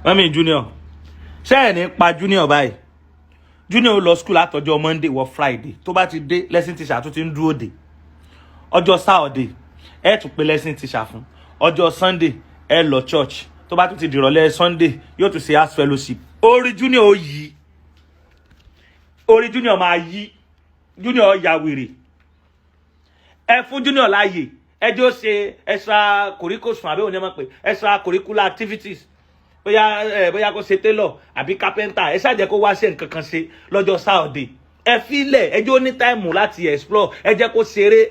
Mummy Junior, ṣé ẹ̀ ní pa Junior báyìí? Junior lọ school látọjọ́ Monday wọ Friday. Tó bá ti dé, lesson teacher tó ti ń dúró dè. Ọjọ́ Saturday, ẹ tún pé lesson teacher fún. Ọjọ́ Sunday, ẹ lọ church. Tó bá tún ti dìrọ̀lẹ́ Sunday, yóò tún ṣe house fellowship. Orí Junior ó yí, orí Junior máa yí, Junior ya wèrè. Ẹ fún Junior láàyè, ẹ jọ̀ọ́, ṣe extra curriculum, àbí òun ni ẹ máa pè extra curricular activities, bóyá ẹ bóyá kó ṣe tailor àbí carpenter. Ẹ ṣáà jẹ́ kó wá ṣe nǹkan kan ṣe lọ́jọ́ Saturday. Ẹ filẹ̀, ẹ jẹ́ ó ní time láti explore. Ẹ jẹ́ kó ṣeré,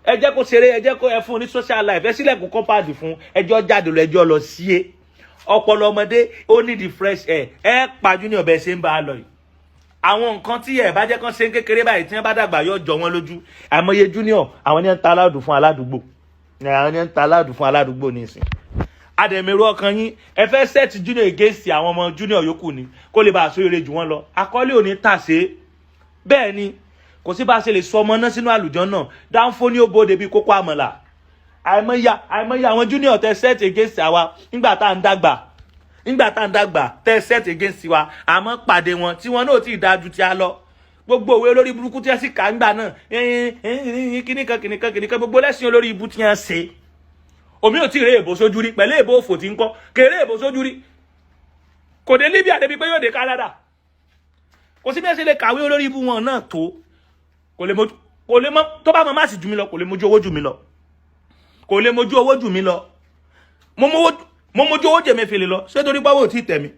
ẹ jẹ́ kó ṣeré, ẹ jẹ́ kó ẹ fún un ní social life. Ẹ sílẹ̀kùn compound fún, ẹ jọ́ jáde lọ, ẹ jọ́ lọ sí é. Ọpọlọ ọmọdé, ó ní the fresh air. Ẹ pa Junior bẹ́ẹ̀ ṣe ń bá a lọ yìí. Àwọn nǹkan tí ẹ bá jẹ́ kán ṣe ń kékeré báyìí, tí wọ́n bá dàgbà, yóò jọ wọ́n lójú. Àìmọye Junior, àwọn ní ń ta aládùn fún aládùúgbò, àwọn ní ń ta aládùn fún aládùúgbò nísìn. Àdẹ̀mẹ̀rù ọkàn yín, ẹ fẹ́ set Junior against àwọn ọmọ Junior yòókù ni, kó lè bá a sóríire jù wọ́n lọ. Àkọlé ò ní tàsé. Bẹ́ẹ̀ ni, kò sí bá a ṣe lè sọ ọmọ náà sínú àlùjọ náà, dáńfó ní ó bóde bíi kókó àmàlà. Àìmọye, àìmọye àwọn Junior tẹ set against àwa nígbà tá à ń dàgbà, nígbà tá à ń dàgbà tẹ set against wa, àmọ́ pàdé wọn tí wọn náà ti dájú tí a lọ. Gbogbo òwe olórí burúkú tí wọ́n sì kà ń gbà náà, kíníkan kíníkan kíníkan, gbogbo lẹ́sìn olórí ibú tí wọ́n ṣe, omi ò tí ì ré èbó sójú rí pẹ̀lú èbó òfò tí ń kọ́ kéré èbó sójú rí. Kò dé Libya débi pé yóò dé Canada. Kò sí bí ẹ ṣe lè kàwé olórí ibú wọn náà tó, kò lè mojú, kò lè mọ. Tó bá mọ má sì jù mí lọ, kò lè mojú owó jù mí lọ, kò lè mojú owó jù mí lọ. Mo mójú owó jèmi fèlè lọ. Ṣé torí pàwọ́ ò tí ì tẹ̀ mí?